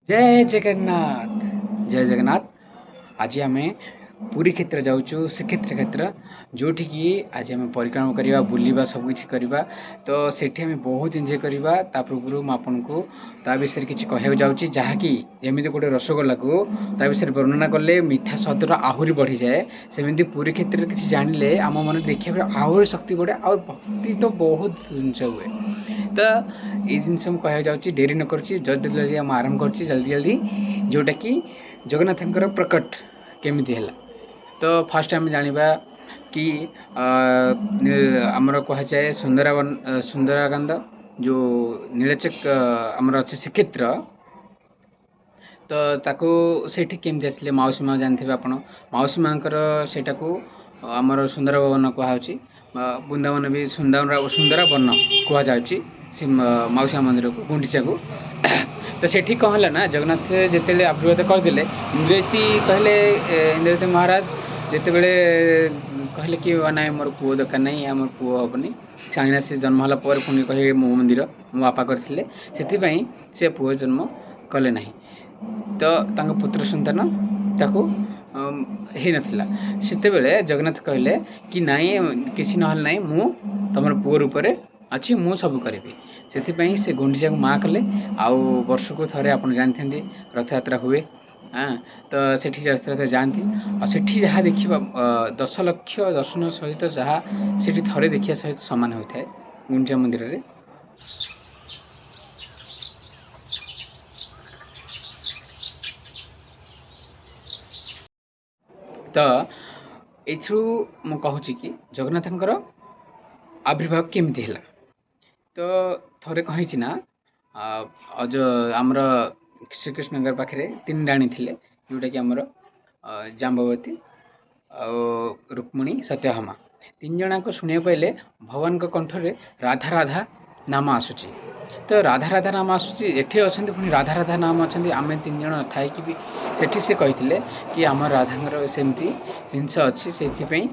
ଜୟ ଜଗନ୍ନାଥ, ଜୟ ଜଗନ୍ନାଥ। ଆଜି ଆମେ ପୁରୀ କ୍ଷେତ୍ର ଯାଉଛୁ, ଶ୍ରୀକ୍ଷେତ୍ର କ୍ଷେତ୍ର, ଯେଉଁଠିକି ଆଜି ଆମେ ପରିକ୍ରମା କରିବା, ବୁଲିବା, ସବୁକିଛି କରିବା। ତ ସେଠି ଆମେ ବହୁତ ଏନ୍ଜୟ କରିବା। ତା ପୂର୍ବରୁ ମୁଁ ଆପଣଙ୍କୁ ତା ବିଷୟରେ କିଛି କହିବାକୁ ଯାଉଛି, ଯାହାକି ଯେମିତି ଗୋଟେ ରସଗୋଲାକୁ ତା ବିଷୟରେ ବର୍ଣ୍ଣନା କଲେ ମିଠା ସ୍ୱାଦଟା ଆହୁରି ବଢ଼ିଯାଏ, ସେମିତି ପୁରୀ କ୍ଷେତ୍ରରେ କିଛି ଜାଣିଲେ ଆମ ମନରେ ଦେଖିବା ପାଇଁ ଆହୁରି ଶକ୍ତି ବଢ଼େ, ଆଉ ଭକ୍ତି ତ ବହୁତ ଜିନିଷ ହୁଏ। ତ ଏଇ ଜିନିଷ ମୁଁ କହିବାକୁ ଯାଉଛି, ଡେରି ନ କରୁଛି, ଜଲ୍ଦି ଜଲ୍ଦି ଆମେ ଆରମ୍ଭ କରୁଛି, ଜଲ୍ଦି ଜଲ୍ଦି, ଯେଉଁଟାକି ଜଗନ୍ନାଥଙ୍କର ପ୍ରକଟ କେମିତି ହେଲା। ତ ଫାର୍ଷ୍ଟ ଆମେ ଜାଣିବା କି ଆମର କୁହାଯାଏ ସୁନ୍ଦରାବନ, ସୁନ୍ଦରାକାଣ୍ଡ, ଯେଉଁ ନୀଳଚକ ଆମର ଅଛି ଶ୍ରୀକ୍ଷେତ୍ର, ତ ତାକୁ ସେଇଠି କେମିତି ଆସିଲେ ମାଉସୀ ମା' ଜାଣିଥିବେ ଆପଣ। ମାଉସୀ ମା'ଙ୍କର ସେଇଟାକୁ ଆମର ସୁନ୍ଦରବନ କୁହାହେଉଛି, ବୃନ୍ଦାବନ ବି ସୁନ୍ଦରାବନ କୁହାଯାଉଛି ସେ ମାଉସୀ ମା' ମନ୍ଦିରକୁ, ଗୁଣ୍ଡିଚାକୁ। ତ ସେଠି କ'ଣ ହେଲା ନା, ଜଗନ୍ନାଥ ଯେତେବେଳେ ଆବିର୍ଭାବ କରିଦେଲେ, ଇନ୍ଦ୍ରଜିତ କହିଲେ, ଇନ୍ଦ୍ରଜିତ ମହାରାଜ ଯେତେବେଳେ କହିଲେ କି ନାଇଁ ମୋର ପୁଅ ଦରକାର ନାହିଁ, ଆମର ପୁଅ ହେବନି, କାହିଁକିନା ସେ ଜନ୍ମ ହେଲା ପରେ ପୁଣି କହିବେ ମୋ ମନ୍ଦିର ମୋ ବାପା କରିଥିଲେ, ସେଥିପାଇଁ ସେ ପୁଅ ଜନ୍ମ କଲେ ନାହିଁ। ତ ତାଙ୍କ ପୁତ୍ର ସନ୍ତାନ ତାକୁ ହେଇନଥିଲା। ସେତେବେଳେ ଜଗନ୍ନାଥ କହିଲେ କି ନାଇଁ, କିଛି ନହେଲେ ନାହିଁ, ମୁଁ ତୁମର ପୁଅ ରୂପରେ ଅଛି, ମୁଁ ସବୁ କରିବି। ସେଥିପାଇଁ ସେ ଗୁଣ୍ଡିଚାକୁ ମା କଲେ। ଆଉ ବର୍ଷକୁ ଥରେ ଆପଣ ଜାଣିଥାନ୍ତି ରଥଯାତ୍ରା ହୁଏ, ତ ସେଠି ରଥଯାତ୍ରା ଯାଆନ୍ତି। ଆଉ ସେଠି ଯାହା ଦେଖିବା 10 ଲକ୍ଷ ଦର୍ଶନ ସହିତ ଯାହା ସେଠି ଥରେ ଦେଖିବା ସହିତ ସମାନ ହୋଇଥାଏ ଗୁଣ୍ଡିଚା ମନ୍ଦିରରେ। ତ ଏଇଥିରୁ ମୁଁ କହୁଛି କି ଜଗନ୍ନାଥଙ୍କର ଆବିର୍ଭାବ କେମିତି ହେଲା। ତ ଥରେ କ'ଣ ହେଇଛି ନା, ଆମର ଶ୍ରୀକୃଷ୍ଣଙ୍କର ପାଖରେ ତିନି ରାଣୀ ଥିଲେ, ଯେଉଁଟାକି ଆମର ଜାମ୍ବବତୀ ଆଉ ରୁକ୍ମିଣୀ, ସତ୍ୟଭାମା। ତିନି ଜଣଙ୍କ ଶୁଣିବାକୁ ପାଇଲେ ଭଗବାନଙ୍କ କଣ୍ଠରେ ରାଧା ରାଧା ନାମ ଆସୁଛି। ତ ରାଧା ରାଧା ନାମ ଆସୁଛି, ଏଠି ଅଛନ୍ତି ପୁଣି ରାଧା ରାଧା ନାମ ଅଛନ୍ତି, ଆମେ ତିନି ଜଣ ଥାଇକି ବି ସେଠି ସେ କହିଥିଲେ କି ଆମ ରାଧାଙ୍କର ସେମିତି ଜିନିଷ ଅଛି, ସେଇଥିପାଇଁ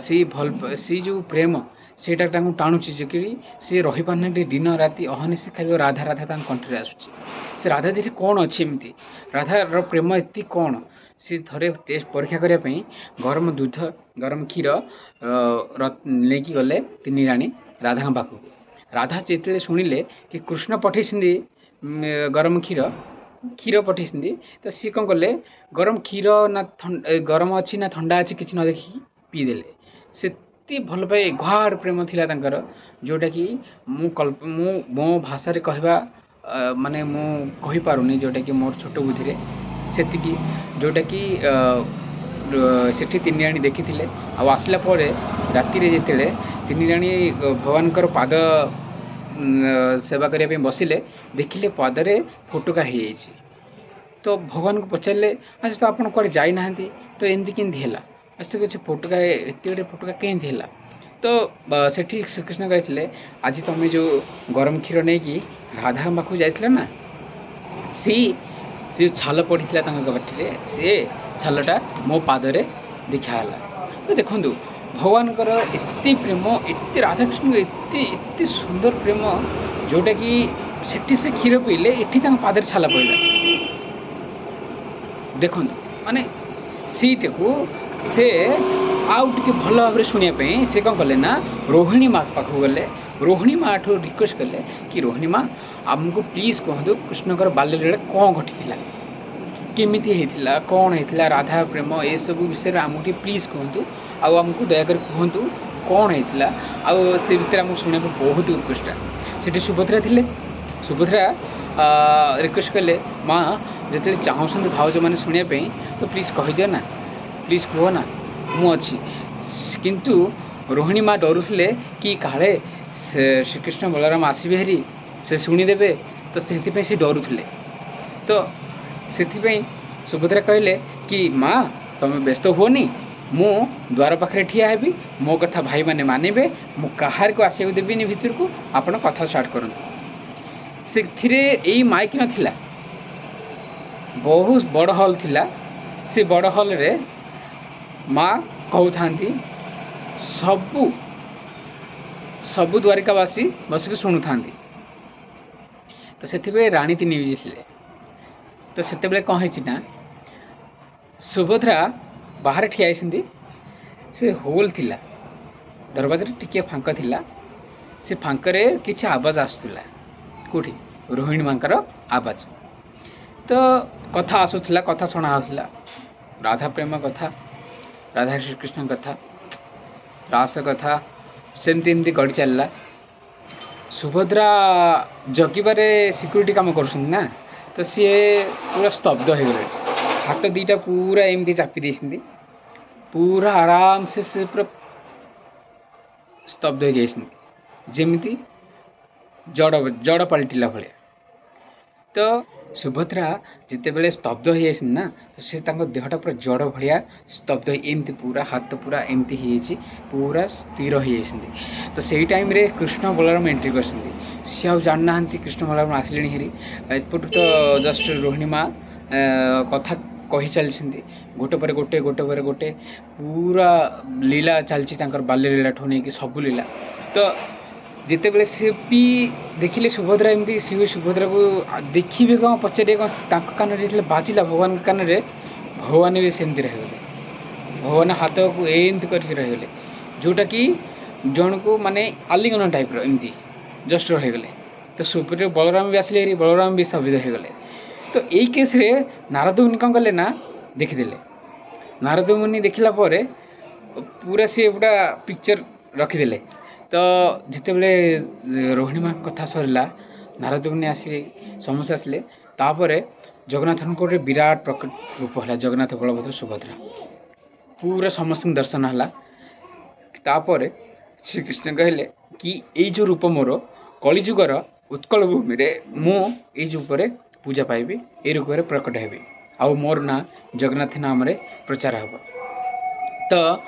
ସେଇ ଭଲ ସେଇ ଯେଉଁ ପ୍ରେମ ସେଇଟା ତାଙ୍କୁ ଟାଣୁଛି, ଯେ କି ସିଏ ରହିପାରୁନାହାନ୍ତି, ଦିନ ରାତି ଅହନିଶି ଖାଲି ରାଧା ରାଧା ତାଙ୍କ କଣ୍ଠରେ ଆସୁଛି। ସେ ରାଧା ଦେହରେ କ'ଣ ଅଛି ଏମିତି, ରାଧାର ପ୍ରେମ ଏତି କ'ଣ? ସେ ଥରେ ଟେଷ୍ଟ ପରୀକ୍ଷା କରିବା ପାଇଁ ଗରମ ଦୁଧ, ଗରମ କ୍ଷୀର ନେଇକି ଗଲେ ତିନି ରାଣୀ ରାଧାଙ୍କ ପାଖକୁ। ରାଧା ଯେତେବେଳେ ଶୁଣିଲେ କି କୃଷ୍ଣ ପଠେଇଛନ୍ତି ଗରମ କ୍ଷୀର ପଠେଇଛନ୍ତି, ତ ସିଏ କ'ଣ କଲେ, ଗରମ କ୍ଷୀର ନା ଗରମ ଅଛି ନା ଥଣ୍ଡା ଅଛି କିଛି ନ ଦେଖିକି ପିଇଦେଲେ। ସେତେ ଭଲ ପାଇ ଗାଢ଼ ପ୍ରେମ ଥିଲା ତାଙ୍କର, ଯେଉଁଟାକି ମୁଁ ମୋ ଭାଷାରେ କହିବା ମାନେ ମୁଁ କହିପାରୁନି, ଯେଉଁଟାକି ମୋର ଛୋଟ ବୁଦ୍ଧିରେ ସେତିକି, ଯେଉଁଟାକି ସେଠି ତିନି ରାଣୀ ଦେଖିଥିଲେ। ଆଉ ଆସିଲା ପରେ ରାତିରେ ଯେତେବେଳେ ତିନି ରାଣୀ ଭଗବାନଙ୍କର ପାଦ ସେବା କରିବା ପାଇଁ ବସିଲେ, ଦେଖିଲେ ପାଦରେ ଫୋଟକା ହେଇଯାଇଛି। ତ ଭଗବାନଙ୍କୁ ପଚାରିଲେ, ଆଚ୍ଛା ତ ଆପଣ କୁଆଡ଼େ ଯାଇନାହାନ୍ତି, ତ ଏମିତି କେମିତି ହେଲା, ଆଚ୍ଛା କିଛି ଫୋଟକା, ଏତେ ଗୁଡ଼ିଏ ଫୋଟକା କେମିତି ହେଲା? ତ ସେଠି ଶ୍ରୀକୃଷ୍ଣ କହିଥିଲେ, ଆଜି ତୁମେ ଯେଉଁ ଗରମ କ୍ଷୀର ନେଇକି ରାଧାଙ୍କ ପାଖକୁ ଯାଇଥିଲ ନା, ସେଇ ଯେଉଁ ଛାଲ ପଡ଼ିଥିଲା ତାଙ୍କ ପାଟିରେ, ସେ ଛାଲଟା ମୋ ପାଦରେ ଦେଖା ହେଲା। ତ ଦେଖନ୍ତୁ ଭଗବାନଙ୍କର ଏତେ ପ୍ରେମ, ଏତେ ରାଧାକୃଷ୍ଣଙ୍କ ଏତେ ଏତେ ସୁନ୍ଦର ପ୍ରେମ, ଯେଉଁଟାକି ସେଠି ସେ କ୍ଷୀର ପିଇଲେ, ଏଠି ତାଙ୍କ ପାଦରେ ଛାଲ ପଡ଼ିଲା। ଦେଖନ୍ତୁ ମାନେ ସେଇଟାକୁ ସେ ଆଉ ଟିକେ ଭଲ ଭାବରେ ଶୁଣିବା ପାଇଁ ସେ କ'ଣ କଲେ ନା, ରୋହିଣୀ ମା ପାଖକୁ ଗଲେ। ରୋହିଣୀ ମାଠୁ ରିକ୍ୱେଷ୍ଟ କଲେ କି ରୋହିଣୀ ମା, ଆମକୁ ପ୍ଲିଜ୍ କୁହନ୍ତୁ କୃଷ୍ଣଙ୍କର ବାଲ୍ୟଲୀଳା କ'ଣ ଘଟିଥିଲା, କେମିତି ହେଇଥିଲା, କ'ଣ ହେଇଥିଲା, ରାଧା ପ୍ରେମ ଏସବୁ ବିଷୟରେ ଆମକୁ ଟିକେ ପ୍ଲିଜ୍ କୁହନ୍ତୁ, ଆଉ ଆମକୁ ଦୟାକରି କୁହନ୍ତୁ କ'ଣ ହେଇଥିଲା। ଆଉ ସେ ଭିତରେ ଆମକୁ ଶୁଣିବାକୁ ବହୁତ ଉତ୍କୃଷ୍ଟ। ସେଠି ସୁଭଦ୍ରା ଥିଲେ, ସୁଭଦ୍ରା ରିକ୍ୱେଷ୍ଟ କଲେ, ମା ଯେତେବେଳେ ଚାହୁଁଛନ୍ତି ଭାଉଜମାନେ ଶୁଣିବା ପାଇଁ ତ ପ୍ଲିଜ୍ କହିଦିଅ ନା, ପ୍ଲିଜ୍ କୁହ ନା, ମୁଁ ଅଛି। କିନ୍ତୁ ରୋହିଣୀ ମା ଡରୁଥିଲେ କି କାଳେ ସେ ଶ୍ରୀକୃଷ୍ଣ ବଳରାମ ଆସିବେ ହେରି, ସେ ଶୁଣିଦେବେ, ତ ସେଥିପାଇଁ ସେ ଡରୁଥିଲେ। ତ ସେଥିପାଇଁ ସୁଭଦ୍ରା କହିଲେ କି ମା ତୁମେ ବ୍ୟସ୍ତ ହୁଅନି, ମୁଁ ଦ୍ୱାର ପାଖରେ ଠିଆ ହେବି, ମୋ କଥା ଭାଇମାନେ ମାନିବେ, ମୁଁ କାହାରିକୁ ଆସିବାକୁ ଦେବିନି ଭିତରକୁ, ଆପଣ କଥା ଷ୍ଟାର୍ଟ କରନ୍ତୁ। ସେଥିରେ ଏଇ ମାଇକ୍ ନଥିଲା, ବହୁତ ବଡ଼ ହଲ୍ ଥିଲା। ସେ ବଡ଼ ହଲ୍ରେ ମା କହୁଥାନ୍ତି, ସବୁ ଦ୍ୱାରିକାବାସୀ ବସିକି ଶୁଣୁଥାନ୍ତି। ତ ସେଥିପାଇଁ ରାଣୀ ତିନି ବି ଥିଲେ। ତ ସେତେବେଳେ କ'ଣ ହେଇଛି ନା, ସୁଭଦ୍ରା ବାହାରେ ଠିଆ ହେଇଛନ୍ତି। ସେ ହୋଲ୍ ଥିଲା ଦରବାଜାରେ, ଟିକିଏ ଫାଙ୍କ ଥିଲା। ସେ ଫାଙ୍କରେ କିଛି ଆବାଜ ଆସୁଥିଲା। କେଉଁଠି? ରୋହିଣୀ ମାଙ୍କର ଆବାଜ। ତ କଥା ଆସୁଥିଲା, କଥା ଶୁଣା ହେଉଥିଲା, ରାଧା ପ୍ରେମ କଥା, ରାଧା ଶ୍ରୀକୃଷ୍ଣଙ୍କ କଥା, ରାସ କଥା, ସେମିତି ଏମିତି ଗଡ଼ି ଚାଲିଲା। ସୁଭଦ୍ରା ଜଗିବାରେ ସିକ୍ୟୁରିଟି କାମ କରୁଛନ୍ତି ନା, ତ ସିଏ ପୁରା ସ୍ତବ୍ଧ ହେଇଗଲେଣି। ହାତ ଦୁଇଟା ପୁରା ଏମିତି ଚାପି ଦେଇଛନ୍ତି, ପୁରା ଆରାମସେ ସେ ପୁରା ସ୍ତବ୍ଧ ହେଇଯାଇଛନ୍ତି, ଯେମିତି ଜଡ଼ ଜଡ଼ ପାଲଟିଲା ଭଳିଆ। ତ ସୁଭଦ୍ରା ଯେତେବେଳେ ସ୍ତବ୍ଧ ହେଇଯାଇଛନ୍ତି ନା, ତ ସେ ତାଙ୍କ ଦେହଟା ପୁରା ଜଡ଼ ଭଳିଆ ସ୍ତବ୍ଧ, ଏମିତି ପୁରା ହାତ ପୁରା ଏମିତି ହେଇଯାଇଛି, ପୁରା ସ୍ଥିର ହେଇଯାଇଛନ୍ତି। ତ ସେଇ ଟାଇମ୍ରେ କୃଷ୍ଣ ବଳରାମ ଏଣ୍ଟ୍ରି କରିଛନ୍ତି। ସିଏ ଆଉ ଜାଣିନାହାନ୍ତି କୃଷ୍ଣ ବଳରାମ ଆସିଲେଣି ହେରି। ଏପଟୁ ତ ଜଷ୍ଟ ରୋହିଣୀ ମା କଥା କହି ଚାଲିଛନ୍ତି, ଗୋଟେ ପରେ ଗୋଟେ, ଗୋଟେ ପରେ ଗୋଟେ, ପୁରା ଲୀଳା ଚାଲିଛି ତାଙ୍କର, ବାଲ୍ୟ ଲୀଳାଠୁ ନେଇକି ସବୁ ଲୀଳା। ତ ଯେତେବେଳେ ସେ ବି ଦେଖିଲେ ସୁଭଦ୍ରା ଏମିତି, ସିଏ ସୁଭଦ୍ରାକୁ ଦେଖିବେ କ'ଣ, ପଚାରିବେ କ'ଣ, ତାଙ୍କ କାନରେ ଯେତେବେଳେ ବାଜିଲା ଭଗବାନଙ୍କ କାନରେ, ଭଗବାନ ବି ସେମିତି ରହିଗଲେ। ଭଗବାନ ହାତକୁ ଏମିତି କରିକି ରହିଗଲେ, ଯେଉଁଟାକି ଜଣକୁ ମାନେ ଆଲିଙ୍ଗନ ଟାଇପ୍ର ଏମିତି ଜଷ୍ଟ ରହିଗଲେ। ତ ସୁପରେ ବଳରାମ ବି ଆସିଲେ, ବଳରାମ ବି ସ୍ତବ୍ଧ ହେଇଗଲେ। ତ ଏଇ କେସ୍ରେ ନାରଦ ମୁନି କ'ଣ କଲେ ନା, ଦେଖିଦେଲେ। ନାରଦ ମୁନି ଦେଖିଲା ପରେ ପୁରା ସିଏ ପୁରା ପିକ୍ଚର ରଖିଦେଲେ। ତ ଯେତେବେଳେ ରୋହିଣୀ ମା କଥା ସରିଲା, ନାରଦ ମୁନି ଆସି ସମସ୍ତେ ଆସିଲେ। ତାପରେ ଜଗନ୍ନାଥଙ୍କ ଗୋଟେ ବିରାଟ ପ୍ରକଟ ରୂପ ହେଲା, ଜଗନ୍ନାଥ ବଳଭଦ୍ର ସୁଭଦ୍ରା, ପୁରା ସମସ୍ତଙ୍କୁ ଦର୍ଶନ ହେଲା। ତାପରେ ଶ୍ରୀକୃଷ୍ଣ କହିଲେ କି ଏଇ ଯେଉଁ ରୂପ ମୋର କଳିଯୁଗର ଉତ୍କଳ ଭୂମିରେ ମୁଁ ଏଇ ରୂପରେ ପୂଜା ପାଇବି, ଏଇ ରୂପରେ ପ୍ରକଟ ହେବି, ଆଉ ମୋର ନାଁ ଜଗନ୍ନାଥ ନାମରେ ପ୍ରଚାର ହେବ। ତ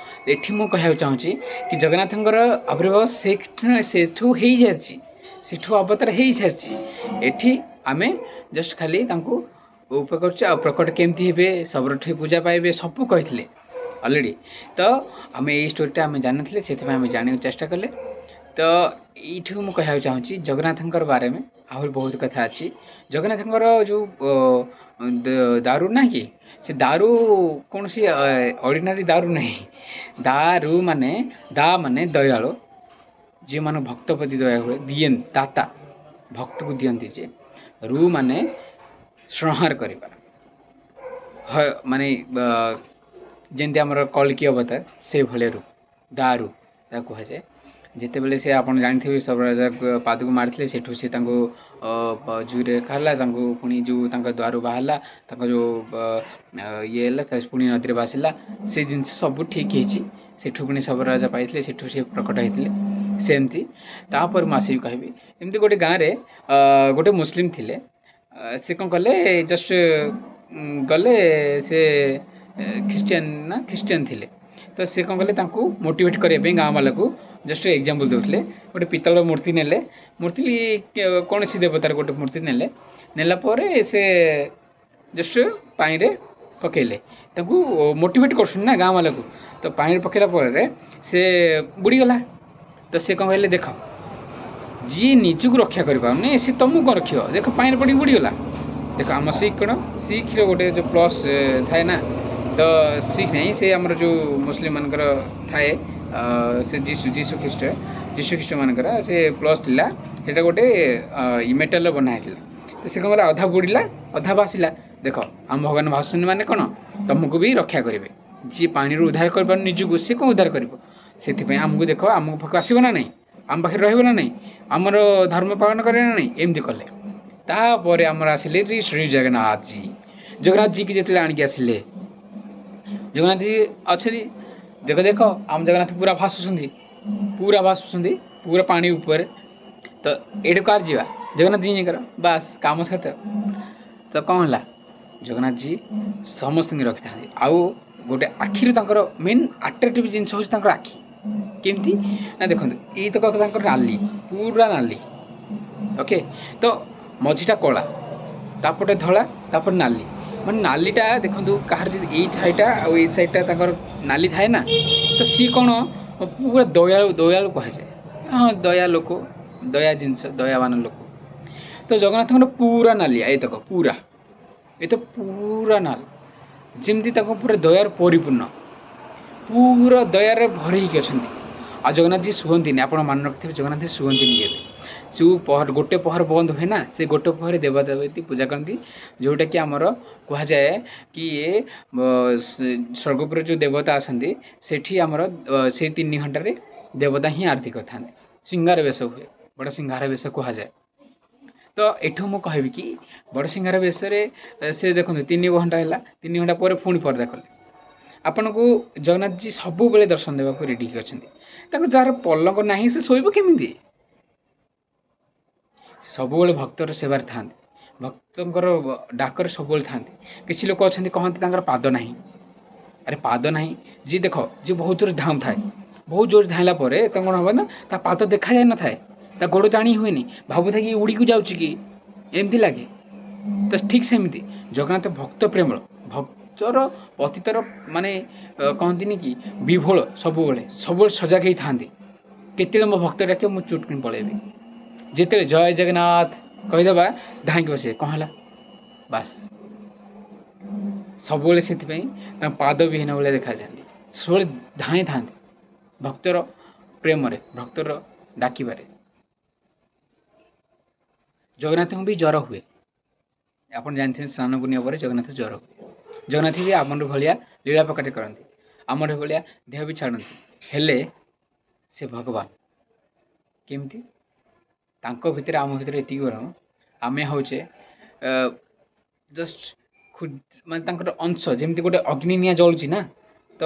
ଏଠି ମୁଁ କହିବାକୁ ଚାହୁଁଛି କି ଜଗନ୍ନାଥଙ୍କର ଆବିର୍ଭାବ ସେଠୁ ହେଇସାରିଛି, ସେଠୁ ଅବତାର ହେଇସାରିଛି। ଏଠି ଆମେ ଜଷ୍ଟ ଖାଲି ତାଙ୍କୁ ଉପ କରୁଛୁ। ଆଉ ପ୍ରକଟ କେମିତି ହେବେ, ସବୁଠି ପୂଜା ପାଇବେ, ସବୁ କହିଥିଲେ ଅଲରେଡ଼ି। ତ ଆମେ ଏଇ ଷ୍ଟୋରିଟା ଆମେ ଜାଣିନଥିଲେ, ସେଥିପାଇଁ ଆମେ ଜାଣିବାକୁ ଚେଷ୍ଟା କଲେ। ତ ଏଇଠୁ ମୁଁ କହିବାକୁ ଚାହୁଁଛି ଜଗନ୍ନାଥଙ୍କର ବାରେ ଆହୁରି ବହୁତ କଥା ଅଛି। ଜଗନ୍ନାଥଙ୍କର ଯେଉଁ ଦାରୁ ନା କି, ସେ ଦାରୁ କୌଣସି ଅର୍ଡ଼ିନାରୀ ଦାରୁ ନାହିଁ। ଦାରୁ ମାନେ, ଦା ମାନେ ଦୟାଳୁ, ଯେଉଁମାନେ ଭକ୍ତ ପ୍ରତି ଦୟା ହୁଏ, ଦିଏ ଦାତା, ଭକ୍ତକୁ ଦିଅନ୍ତି ଯେ। ରୁ ମାନେ ସଂହାର କରିବା, ମାନେ ଯେମିତି ଆମର କଳ୍କୀ ଅବତାର ସେଇଭଳିଆ ରୁ, ଦାରୁ ତାକୁ କୁହାଯାଏ। ଯେତେବେଳେ ସେ ଆପଣ ଜାଣିଥିବେ ସବରାଜା ପାଦକୁ ମାରିଥିଲେ, ସେଠୁ ସେ ତାଙ୍କୁ ଜୁରେ ହେଲା, ତାଙ୍କୁ ପୁଣି ଯେଉଁ ତାଙ୍କ ଦ୍ୱାରୁ ବାହାରିଲା, ତାଙ୍କ ଯେଉଁ ଇଏ ହେଲା, ପୁଣି ନଦୀରେ ଭାସିଲା, ସେ ଜିନିଷ ସବୁ ଠିକ୍ ହେଇଛି। ସେଠୁ ପୁଣି ସବରାଜା ପାଇଥିଲେ, ସେଠୁ ସେ ପ୍ରକଟ ହେଇଥିଲେ ସେମିତି। ତାପରେ ମୁଁ ଆସିବି କହିବି, ଏମିତି ଗୋଟେ ଗାଁରେ ଗୋଟେ ମୁସଲିମ ଥିଲେ। ସେ କ'ଣ କଲେ, ଜଷ୍ଟ ଗଲେ, ସେ ଖ୍ରୀଷ୍ଟିଆନ ନା ଖ୍ରୀଷ୍ଟିଆନ ଥିଲେ। ତ ସେ କ'ଣ କଲେ, ତାଙ୍କୁ ମୋଟିଭେଟ୍ କରିବା ପାଇଁ ଗାଁ ବାଲାକୁ ଜଷ୍ଟ ଏକ୍ଜାମ୍ପଲ୍ ଦେଉଥିଲେ। ଗୋଟେ ପିତ୍ତଳ ମୂର୍ତ୍ତି ନେଲେ, ମୂର୍ତ୍ତି କୌଣସି ଦେବତାର ଗୋଟେ ମୂର୍ତ୍ତି ନେଲେ, ନେଲା ପରେ ସେ ଜଷ୍ଟ ପାଣିରେ ପକାଇଲେ। ତାକୁ ମୋଟିଭେଟ୍ କରୁଛନ୍ତି ନା ଗାଁ ବାଲାକୁ। ତ ପାଣିରେ ପକାଇଲା ପରେ ସେ ବୁଡ଼ିଗଲା। ତ ସେ କ'ଣ କହିଲେ, ଦେଖ ଯିଏ ନିଜକୁ ରକ୍ଷା କରିପାରୁନି ସେ ତୁମକୁ କ'ଣ ରଖିବ, ଦେଖ ପାଣିରେ ପଡ଼ିକି ବୁଡ଼ିଗଲା। ଦେଖ ଆମ ଶିଖ କ'ଣ, ଶିଖର ଗୋଟେ ଯେଉଁ ପ୍ଲସ୍ ଥାଏ ନା, ତ ଶିଖ ନାହିଁ, ସେ ଆମର ଯେଉଁ ମୁସଲିମମାନଙ୍କର ଥାଏ, ସେ ଯୀଶୁ ଖ୍ରୀଷ୍ଟ, ଯୀଶୁ ଖ୍ରୀଷ୍ଟମାନଙ୍କର ସେ ପ୍ଲସ୍ ଥିଲା, ସେଇଟା ଗୋଟେ ମେଟାଲର ବନା ହେଇଥିଲା। ତ ସେ କ'ଣ କଲା, ଅଧା ବୁଡ଼ିଲା ଅଧା ଭାସିଲା। ଦେଖ ଆମ ଭଗବାନ ଭାସୁଛନ୍ତି ମାନେ କ'ଣ, ତୁମକୁ ବି ରକ୍ଷା କରିବେ। ଯିଏ ପାଣିରୁ ଉଦ୍ଧାର କରିପାରୁନି ନିଜକୁ, ସେ କ'ଣ ଉଦ୍ଧାର କରିବ? ସେଥିପାଇଁ ଆମକୁ ଦେଖ, ଆମ ପାଖକୁ ଆସିବ ନା ନାହିଁ, ଆମ ପାଖରେ ରହିବ ନା ନାହିଁ, ଆମର ଧର୍ମ ପାଳନ କରିବ ନା ନାହିଁ, ଏମିତି କଲେ। ତାପରେ ଆମର ଆସିଲେ ଶ୍ରୀ ଜଗନ୍ନାଥଜୀ। ଜଗନ୍ନାଥଜୀକି ଯେତେବେଳେ ଆଣିକି ଆସିଲେ, ଜଗନ୍ନାଥଜୀ ଅଛନ୍ତି, ଦେଖ ଦେଖ ଆମ ଜଗନ୍ନାଥ ପୁରା ଭାସୁଛନ୍ତି, ପୁରା ଭାସୁଛନ୍ତି ପୁରା ପାଣି ଉପରେ। ତ ଏଇଠି କାହାର ଯିବା, ଜଗନ୍ନାଥଜୀଙ୍କର, ବାସ୍ କାମ ସହିତ। ତ କ'ଣ ହେଲା, ଜଗନ୍ନାଥଜୀ ସମସ୍ତଙ୍କୁ ରଖିଥାନ୍ତି। ଆଉ ଗୋଟେ ଆଖିରୁ ତାଙ୍କର ମେନ୍ ଆଟ୍ରାକ୍ଟିଭ୍ ଜିନିଷ ହେଉଛି ତାଙ୍କର ଆଖି। କେମିତି ନା ଦେଖନ୍ତୁ, ଏଇ ତକ ତାଙ୍କର ନାଲି, ପୁରା ନାଲି, ଓକେ। ତ ମଝିଟା କଳା, ତାପଟେ ଧଳା, ତାପରେ ନାଲି। ମାନେ ନାଲିଟା ଦେଖନ୍ତୁ କାହାର ଯଦି ଏଇ ସାଇଡ଼୍ଟା ଆଉ ଏଇ ସାଇଡ଼୍ଟା ତାଙ୍କର ନାଲି ଥାଏ ନା, ତ ସିଏ କ'ଣ ପୁରା ଦୟାଳୁ, ଦୟାଳୁ କୁହାଯାଏ। ହଁ, ଦୟା ଲୋକ, ଦୟା ଜିନିଷ, ଦୟାବାନ ଲୋକ। ତ ଜଗନ୍ନାଥଙ୍କର ପୁରା ନାଲିଆ, ଏଇତକ ପୁରା ଏ ତ ପୁରା ନାଲ, ଯେମିତି ତାଙ୍କ ପୁରା ଦୟାର ପରିପୂର୍ଣ୍ଣ, ପୁରା ଦୟାରେ ଭରି ହେଇକି ଅଛନ୍ତି। ଆଉ ଜଗନ୍ନାଥଜୀ ଶୁଅନ୍ତିନି, ଆପଣ ମନେ ରଖିଥିବେ, ଜଗନ୍ନାଥ ଶୁଅନ୍ତିନି କେବେ। ସେ ପହର ଗୋଟେ ପହର ବନ୍ଦ ହୁଏ ନା, ସେ ଗୋଟେ ପହରେ ଦେବାଦେବତୀ ପୂଜା କରନ୍ତି, ଯେଉଁଟାକି ଆମର କୁହାଯାଏ କି ଇଏ ସ୍ୱର୍ଗପୁରରେ ଯେଉଁ ଦେବତା ଅଛନ୍ତି, ସେଠି ଆମର ସେଇ 3 ଘଣ୍ଟାରେ ଦେବତା ହିଁ ଆରତି କରିଥାନ୍ତି। ସିଙ୍ଗାର ବେଶ ହୁଏ, ବଡ଼ ସିଙ୍ଗାର ବେଶ କୁହାଯାଏ। ତ ଏଠୁ ମୁଁ କହିବି କି ବଡ଼ ସିଙ୍ଗାର ବେଶରେ ସେ ଦେଖନ୍ତୁ 3 ଘଣ୍ଟା ହେଲା, 3 ଘଣ୍ଟା ପରେ ପୁଣି ପର୍ଦା କଲେ। ଆପଣଙ୍କୁ ଜଗନ୍ନାଥଜୀ ସବୁବେଳେ ଦର୍ଶନ ଦେବାକୁ ରେଡ଼ି ହେଇକି ଅଛନ୍ତି। ତାଙ୍କୁ ଯାହାର ପଲଙ୍କ ନାହିଁ ସେ ଶୋଇବ କେମିତି? ସବୁବେଳେ ଭକ୍ତର ସେବାରେ ଥାଆନ୍ତି, ଭକ୍ତଙ୍କର ଡାକରେ ସବୁବେଳେ ଥାଆନ୍ତି। କିଛି ଲୋକ ଅଛନ୍ତି କହନ୍ତି ତାଙ୍କର ପାଦ ନାହିଁ। ଆରେ ପାଦ ନାହିଁ, ଯିଏ ଦେଖ ଯିଏ ବହୁତ ଜୋରେ ଧାଉଁଥାଏ, ବହୁତ ଜୋରେ ଧାଇଁଲା ପରେ ତାଙ୍କ କ'ଣ ହେବ ନା, ତା ପାଦ ଦେଖାଯାଇ ନଥାଏ, ତା ଗୋଡ଼ ଜାଣି ହୁଏନି, ଭାବୁଥାଏ କି ଉଡ଼ିକୁ ଯାଉଛି କି, ଏମିତି ଲାଗେ। ତ ଠିକ୍ ସେମିତି ଜଗନ୍ନାଥ ଭକ୍ତ ପ୍ରେମଳ, ଭକ୍ତର ପତିତର ମାନେ କହନ୍ତିନି କି ବିଭୋଳ, ସବୁବେଳେ ସବୁବେଳେ ସଜାଗ ହେଇଥାନ୍ତି। କେତେବେଳେ ମୋ ଭକ୍ତ ଡାକିବ ମୁଁ ଚୁଟକିନି ପଳେଇବି। ଯେତେବେଳେ ଜୟ ଜଗନ୍ନାଥ କହିଦେବା ଧାଇଁକି ବସିବେ, କ'ଣ ହେଲା ବାସ୍। ସବୁବେଳେ ସେଥିପାଇଁ ତାଙ୍କ ପାଦ ବିହୀନ ଭଳିଆ ଦେଖାଯାଆନ୍ତି, ସବୁବେଳେ ଧାଇଁଥାନ୍ତି ଭକ୍ତର ପ୍ରେମରେ, ଭକ୍ତର ଡାକିବାରେ। ଜଗନ୍ନାଥଙ୍କୁ ବି ଜ୍ୱର ହୁଏ, ଆପଣ ଜାଣିଥିବେ ସ୍ନାନ ପୂର୍ଣ୍ଣିମା ପରେ ଜଗନ୍ନାଥ ଜ୍ୱର ହୁଏ। ଜଗନ୍ନାଥ ବି ଆମର ଭଳିଆ ଲୀଳା ପ୍ରକଟ କରନ୍ତି, ଆମର ଭଳିଆ ଦେହ ବି ଛାଡ଼ନ୍ତି, ହେଲେ ସେ ଭଗବାନ କେମିତି? ତାଙ୍କ ଭିତରେ ଆମ ଭିତରେ ଏତିକି ବରଂ ଆମେ ହେଉଛେ ଜଷ୍ଟ ମାନେ ତାଙ୍କର ଅଂଶ। ଯେମିତି ଗୋଟେ ଅଗ୍ନି ନିଆଁ ଜଳୁଛି ନା, ତ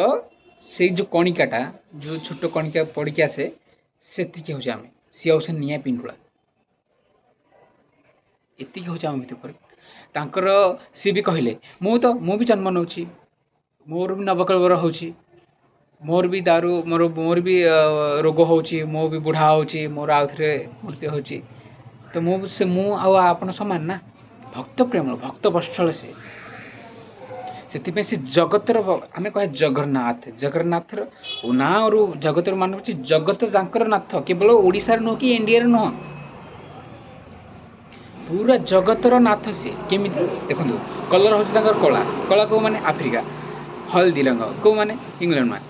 ସେଇ ଯେଉଁ କଣିକାଟା, ଯେଉଁ ଛୋଟ କଣିକା ପଡ଼ିକି ଆସେ, ସେତିକି ହେଉଛି ଆମେ, ସିଏ ହେଉଛନ୍ତି ନିଆଁ ପିଣ୍ଡୁଳା। ଏତିକି ହେଉଛି ଆମ ଭିତରେ ଫରକ। ତାଙ୍କର ସିଏ ବି କହିଲେ ମୁଁ ବି ଜନ୍ମ ନେଉଛି, ମୋର ବି ନବକଳେବର ହେଉଛି, ମୋର ବି ଦାରୁ, ମୋର ବି ରୋଗ ହେଉଛି, ମୁଁ ବି ବୁଢ଼ା ହେଉଛି, ମୋର ଆଉ ଥରେ ମୃତ୍ୟୁ ହେଉଛି। ତ ମୁଁ ଆଉ ଆପଣ ସମାନ ନା? ଭକ୍ତ ପ୍ରେମ, ଭକ୍ତ ବତ୍ସଳ ସେ। ସେଥିପାଇଁ ସେ ଜଗତର, ଆମେ କହିବା ଜଗନ୍ନାଥ, ଜଗନ୍ନାଥର ନାଁରୁ ଜଗତର ମାନ ହେଉଛି ଜଗତ ତାଙ୍କର ନାଥ। କେବଳ ଓଡ଼ିଶାର ନୁହଁ କି ଇଣ୍ଡିଆର ନୁହଁ, ପୁରା ଜଗତର ନାଥ ସିଏ। କେମିତି ଦେଖନ୍ତୁ, କଲର୍ ହେଉଛି ତାଙ୍କର କଳା, କଳା କେଉଁମାନେ? ଆଫ୍ରିକା। ହଳଦୀ ରଙ୍ଗ କେଉଁମାନେ? ଇଂଲଣ୍ଡ ମାନେ,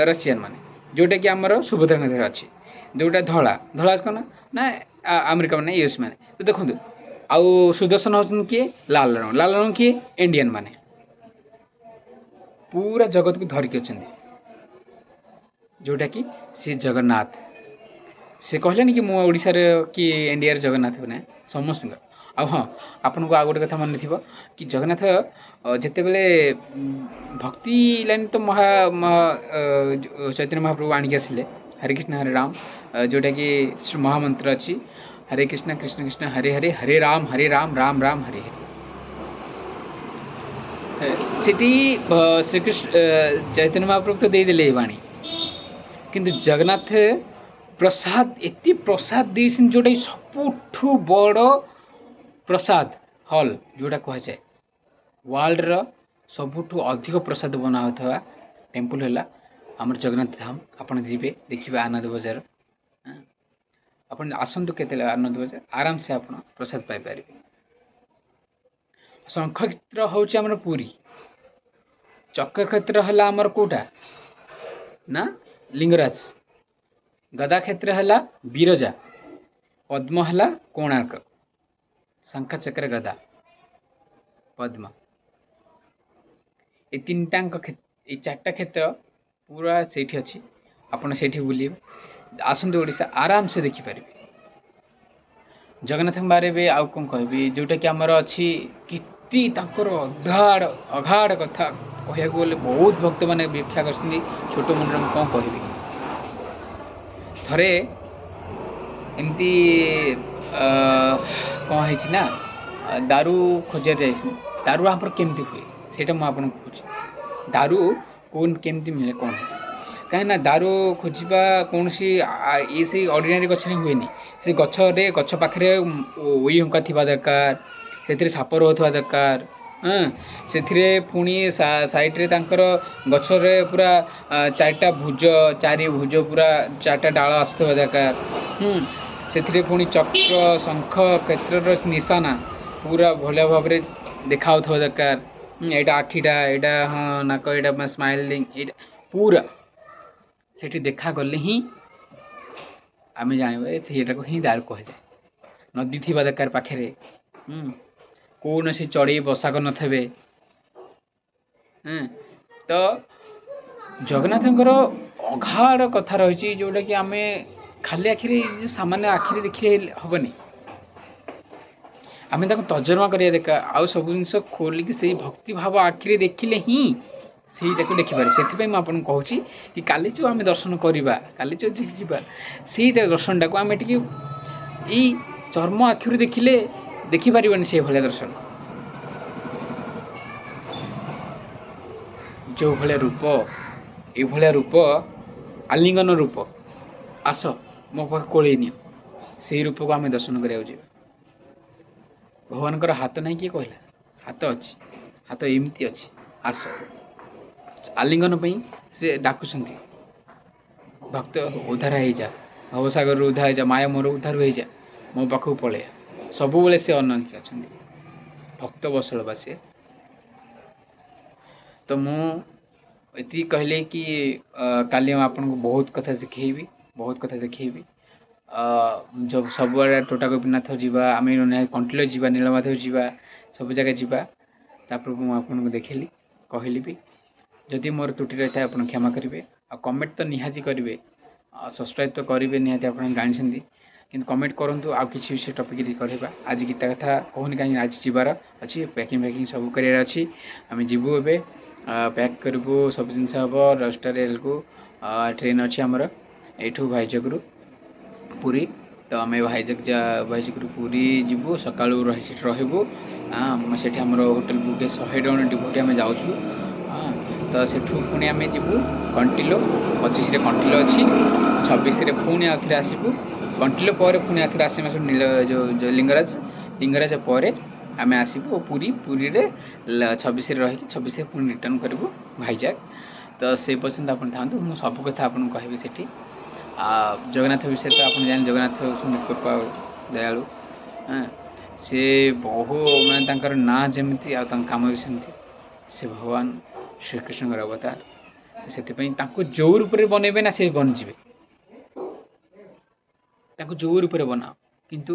ରସିଆନ ମାନେ, ଯେଉଁଟାକି ଆମର ସୁଭଦ୍ରା ନଦୀରେ ଅଛି। ଯେଉଁଟା ଧଳା, ଧଳା କ'ଣ ନା ଆମେରିକା ମାନେ, ୟୁଏସ୍ ମାନେ। ତ ଦେଖନ୍ତୁ, ଆଉ ସୁଦର୍ଶନ ହେଉଛନ୍ତି କିଏ? ଲାଲ ରଙ୍ଗ, ଲାଲ ରଙ୍ଗ କିଏ? ଇଣ୍ଡିଆନ ମାନେ। ପୁରା ଜଗତକୁ ଧରିକି ଅଛନ୍ତି, ଯେଉଁଟାକି ସେ ଜଗନ୍ନାଥ। ସେ କହିଲେନି କି ମୁଁ ଓଡ଼ିଶାରେ କି ଇଣ୍ଡିଆରେ ଜଗନ୍ନାଥ ନା, ସମସ୍ତଙ୍କର। ଆଉ ହଁ, ଆପଣଙ୍କୁ ଆଉ ଗୋଟେ କଥା ମନେ ଥିବ କି ଜଗନ୍ନାଥ ଯେତେବେଳେ ଭକ୍ତି ଲାଇନ୍ ତ ମହା ଚୈତନ୍ୟ ମହାପ୍ରଭୁ ଆଣିକି ଆସିଲେ ହରେ କୃଷ୍ଣ ହରେ ରାମ, ଯେଉଁଟାକି ମହାମନ୍ତ୍ର ଅଛି, ହରେ କୃଷ୍ଣ କୃଷ୍ଣ କୃଷ୍ଣ ହରେ ହରେ, ହରେ ରାମ ହରେ ରାମ ରାମ ରାମ ହରେ ହରେ। ସେଠି ଶ୍ରୀକୃଷ୍ଣ ଚୈତନ୍ୟ ମହାପ୍ରଭୁ ତ ଦେଇଦେଲେ ଏ ବାଣୀ, କିନ୍ତୁ ଜଗନ୍ନାଥ ପ୍ରସାଦ ଏତେ ପ୍ରସାଦ ଦେଇଛନ୍ତି, ଯେଉଁଟାକି ସବୁଠୁ ବଡ଼ ପ୍ରସାଦ ହଲ୍ ଯେଉଁଟା କୁହାଯାଏ, ୱାର୍ଲଡ଼ର ସବୁଠୁ ଅଧିକ ପ୍ରସାଦ ବନା ହେଉଥିବା ଟେମ୍ପଲ୍ ହେଲା ଆମର ଜଗନ୍ନାଥ ଧାମ। ଆପଣ ଯିବେ ଦେଖିବେ ଆନନ୍ଦ ବଜାର, ଆପଣ ଆସନ୍ତୁ କେତେବେଳେ ଆନନ୍ଦ ବଜାର, ଆରାମସେ ଆପଣ ପ୍ରସାଦ ପାଇପାରିବେ। ଶଙ୍ଖକ୍ଷେତ୍ର ହେଉଛି ଆମର ପୁରୀ, ଚକ୍ରକ୍ଷେତ୍ର ହେଲା ଆମର କେଉଁଟା ନା ଲିଙ୍ଗରାଜ, ଗଦାକ୍ଷେତ୍ର ହେଲା ବିରଜା, ପଦ୍ମ ହେଲା କୋଣାର୍କ, ଶଙ୍ଖ ଚକ୍ର ଗଦା ପଦ୍ମ, ଏ ତିନିଟାଙ୍କ ଏଇ ଚାରିଟା କ୍ଷେତ୍ର ପୁରା ସେଇଠି ଅଛି। ଆପଣ ସେଇଠି ବୁଲିବେ, ଆସନ୍ତୁ ଓଡ଼ିଶା ଆରାମସେ ଦେଖିପାରିବେ। ଜଗନ୍ନାଥଙ୍କ ବାରେ ବି ଆଉ କ'ଣ କହିବି, ଯେଉଁଟାକି ଆମର ଅଛି କେତେ ତାଙ୍କର ଅଗାଢ଼ ଅଗାଢ଼ କଥା କହିବାକୁ ଗଲେ ବହୁତ ଭକ୍ତମାନେ ବ୍ୟାଖ୍ୟା କରିଛନ୍ତି, ଛୋଟ ମନରେ ମୁଁ କ'ଣ କହିବି। ଥରେ ଏମିତି କ'ଣ ହେଇଛି ନା, ଦାରୁ ଖୋଜିବାକୁ ଯାଇଛନ୍ତି। ଦାରୁ ଆମର କେମିତି ହୁଏ ସେଇଟା ମୁଁ ଆପଣଙ୍କୁ କହୁଛି। ଦାରୁ କେମିତି ମିଳେ କ'ଣ ହୁଏ, କାହିଁକିନା ଦାରୁ ଖୋଜିବା କୌଣସି ଏ ସେଇ ଅର୍ଡ଼ିନାରୀ ଗଛରେ ହୁଏନି। ସେ ଗଛରେ, ଗଛ ପାଖରେ ଉଇ ହୁଙ୍କା ଥିବା ଦରକାର, ସେଥିରେ ସାପ ରହୁଥିବା ଦରକାର, ହଁ, ସେଥିରେ ପୁଣି ସାଇଡ଼୍ରେ ତାଙ୍କର ଗଛରେ ପୁରା ଚାରିଟା ଭୁଜ, ଚାରି ଭୁଜ ପୁରା ଚାରିଟା ଡାଳ ଆସୁଥିବା ଦରକାର, ସେଥିରେ ପୁଣି ଚକ୍ର ଶଙ୍ଖ କ୍ଷେତ୍ରର ନିଶାନା ପୁରା ଭଲ ଭାବରେ ଦେଖାହେଉଥିବା ଦରକାର, ଏଇଟା ଆଖିଟା, ଏଇଟା ହଁ ନାକ, ଏଇଟା ସ୍ମାଇଲିଂ, ଏଇଟା ପୁରା ସେଠି ଦେଖାଗଲେ ହିଁ ଆମେ ଜାଣିବା ସେଇଟାକୁ ହିଁ ଦାରୁ କୁହାଯାଏ। ନଦୀ ଥିବା ଦରକାର ପାଖରେ, କୌଣସି ଚଢ଼େଇ ବସା କରିନଥିବେ। ତ ଜଗନ୍ନାଥଙ୍କର ଅଗାଢ଼ କଥା ରହିଛି, ଯେଉଁଟାକି ଆମେ ଖାଲି ଆଖିରେ, ସାମାନ୍ୟ ଆଖିରେ ଦେଖିଲେ ହେବନି, ଆମେ ତାକୁ ତର୍ଜମା କରିବା ଦରକାର। ଆଉ ସବୁ ଜିନିଷ ଖୋଲିକି ସେଇ ଭକ୍ତି ଭାବ ଆଖିରେ ଦେଖିଲେ ହିଁ ସେଇଟାକୁ ଦେଖିପାରେ। ସେଥିପାଇଁ ମୁଁ ଆପଣଙ୍କୁ କହୁଛି କି କାଲି ଯେଉଁ ଆମେ ଦର୍ଶନ କରିବା, କାଲି ଯେଉଁ ଯିବା, ସେଇ ଦର୍ଶନଟାକୁ ଆମେ ଟିକେ ଏଇ ଚର୍ମ ଆଖିରୁ ଦେଖିଲେ ଦେଖିପାରିବାନି ସେଇଭଳିଆ ଦର୍ଶନ। ଯେଉଁ ଭଳିଆ ରୂପ, ଏଇଭଳିଆ ରୂପ, ଆଲିଙ୍ଗନ ରୂପ, ଆସ ମୋ ପାଖେ କୋଳେଇ ନିଅ, ସେଇ ରୂପକୁ ଆମେ ଦର୍ଶନ କରିବାକୁ ଯିବା। ଭଗବାନଙ୍କର ହାତ ନାହିଁ କିଏ କହିଲା? ହାତ ଅଛି, ହାତ ଏମିତି ଅଛି, ଆସ। ଆଲିଙ୍ଗନ ପାଇଁ ସେ ଡାକୁଛନ୍ତି, ଭକ୍ତ ଉଦ୍ଧାର ହେଇଯା, ଭବସାଗରରୁ ଉଦ୍ଧାର ହେଇଯା, ମାୟା ମୋର ଉଦ୍ଧାର ହେଇଯା, ମୋ ପାଖକୁ ପଳେଇଆ। ସବୁବେଳେ ସେ ଅନନ୍ୟ ଅଛନ୍ତି, ଭକ୍ତ ବତ୍ସଳ ବା ସିଏ। ତ ମୁଁ ଏତିକି କହିଲେ କି କାଲି ମୁଁ ଆପଣଙ୍କୁ ବହୁତ କଥା ଶିଖେଇବି, ବହୁତ କଥା ଦେଖେଇବି। ସବୁଆଡ଼େ ଟୋଟା ଗୋପୀନାଥ ଯିବା, ଆମେ କଣ୍ଟିଲୋ ଯିବା, ନୀଳମାଧବ ଯିବା, ସବୁ ଜାଗା ଯିବା। ତାପରେ ମୁଁ ଆପଣଙ୍କୁ ଦେଖେଇଲି, କହିଲି ବି। ଯଦି ମୋର ତ୍ରୁଟି ରହିଥାଏ ଆପଣ କ୍ଷମା କରିବେ, ଆଉ କମେଣ୍ଟ ତ ନିହାତି କରିବେ, ଆଉ ସବସ୍କ୍ରାଇବ୍ ତ କରିବେ ନିହାତି, ଆପଣ ଜାଣିଛନ୍ତି। କିନ୍ତୁ କମେଣ୍ଟ କରନ୍ତୁ, ଆଉ କିଛି ସେ ଟପିକ୍ରେ କରିବା। ଆଜି ଗୀତା କଥା କହୁନି, କାହିଁକି ଆଜି ଯିବାର ଅଛି, ପ୍ୟାକିଂ ଫ୍ୟାକିଂ ସବୁ କରିବାର ଅଛି। ଆମେ ଯିବୁ ଏବେ, ପ୍ୟାକ୍ କରିବୁ, ସବୁ ଜିନିଷ ହେବ। 10ଟାରେ ବେଳକୁ ଟ୍ରେନ୍ ଅଛି ଆମର ଏଇଠୁ ଭାଇଜାଗରୁ ପୁରୀ। ତ ଆମେ ଭାଇଜାଗରୁ ପୁରୀ ଯିବୁ, ସକାଳୁ ସେଠି ରହିବୁ। ସେଠି ଆମର ହୋଟେଲ ବୁକ୍ 100 ଜଣ ଡିଭୋଟି ଆମେ ଯାଉଛୁ। ତ ସେଠୁ ପୁଣି ଆମେ ଯିବୁ କଣ୍ଟିଲୋ, 25ରେ କଣ୍ଟିଲୋ ଅଛି, 26ରେ ପୁଣି ଆଉଥରେ ଆସିବୁ କଣ୍ଟିଲୋ, ପରେ ପୁଣି ଆଉଥରେ ଆସିବୁ ନୀଳ ଯେଉଁ ଲିଙ୍ଗରାଜ, ଲିଙ୍ଗରାଜ ପରେ ଆମେ ଆସିବୁ ପୁରୀ। ପୁରୀରେ 26ରେ ରହିକି 26ରେ ପୁଣି ରିଟର୍ଣ୍ଣ କରିବୁ ଭାଇଜାଗ। ତ ସେ ପର୍ଯ୍ୟନ୍ତ ଆପଣ ଥାଆନ୍ତୁ, ମୁଁ ସବୁ କଥା ଆପଣଙ୍କୁ କହିବି ସେଠି। ଜଗନ୍ନାଥ ବିଷୟରେ ତ ଆପଣ ଜାଣି, ଜଗନ୍ନାଥ ହେଉଛନ୍ତି କୃପା ଦୟାଳୁ। ସେ ବହୁ ମାନେ ତାଙ୍କର ନାଁ ଯେମିତି ଆଉ ତାଙ୍କ କାମ ବି ସେମିତି। ସେ ଭଗବାନ ଶ୍ରୀକୃଷ୍ଣଙ୍କର ଅବତାର, ସେଥିପାଇଁ ତାଙ୍କୁ ଯେଉଁ ରୂପରେ ବନେଇବେ ନା ସେ ବନିଯିବେ। ତାଙ୍କୁ ଯେଉଁ ରୂପରେ ବନାଅ, କିନ୍ତୁ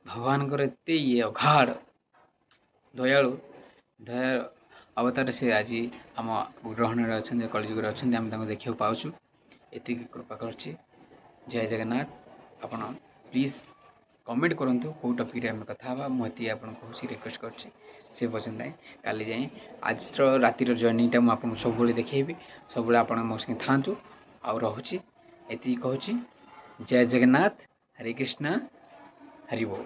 ଭଗବାନଙ୍କର ଏତେ ଇଏ ଅଗାଢ଼ ଦୟାଳୁ, ଦୟା ଅବତାର ସେ ଆଜି ଆମ ଗ୍ରହଣରେ ଅଛନ୍ତି, କଳିଯୁଗରେ ଅଛନ୍ତି, ଆମେ ତାଙ୍କୁ ଦେଖିବାକୁ ପାଉଛୁ। ଏତିକି କୃପା କରୁଛି। ଜୟ ଜଗନ୍ନାଥ। ଆପଣ ପ୍ଲିଜ୍ କମେଣ୍ଟ କରନ୍ତୁ କେଉଁ ଟପିକ୍ରେ ଆମେ କଥା ହେବା। ମୁଁ ଏତିକି ଆପଣଙ୍କୁ କହୁଛି, ରିକ୍ୱେଷ୍ଟ କରୁଛି। ସେ ପର୍ଯ୍ୟନ୍ତ ଯାଏଁ କାଲି ଯାଏଁ ଆଜିର ରାତିର ଜର୍ଣ୍ଣିଟା ମୁଁ ଆପଣଙ୍କୁ ସବୁବେଳେ ଦେଖେଇବି। ସବୁବେଳେ ଆପଣ ମୋ ସାଙ୍ଗେ ଥାଆନ୍ତୁ। ଆଉ ରହୁଛି, ଏତିକି କହୁଛି। ଜୟ ଜଗନ୍ନାଥ, ହରେ କୃଷ୍ଣ, ହରି ବୋଲ।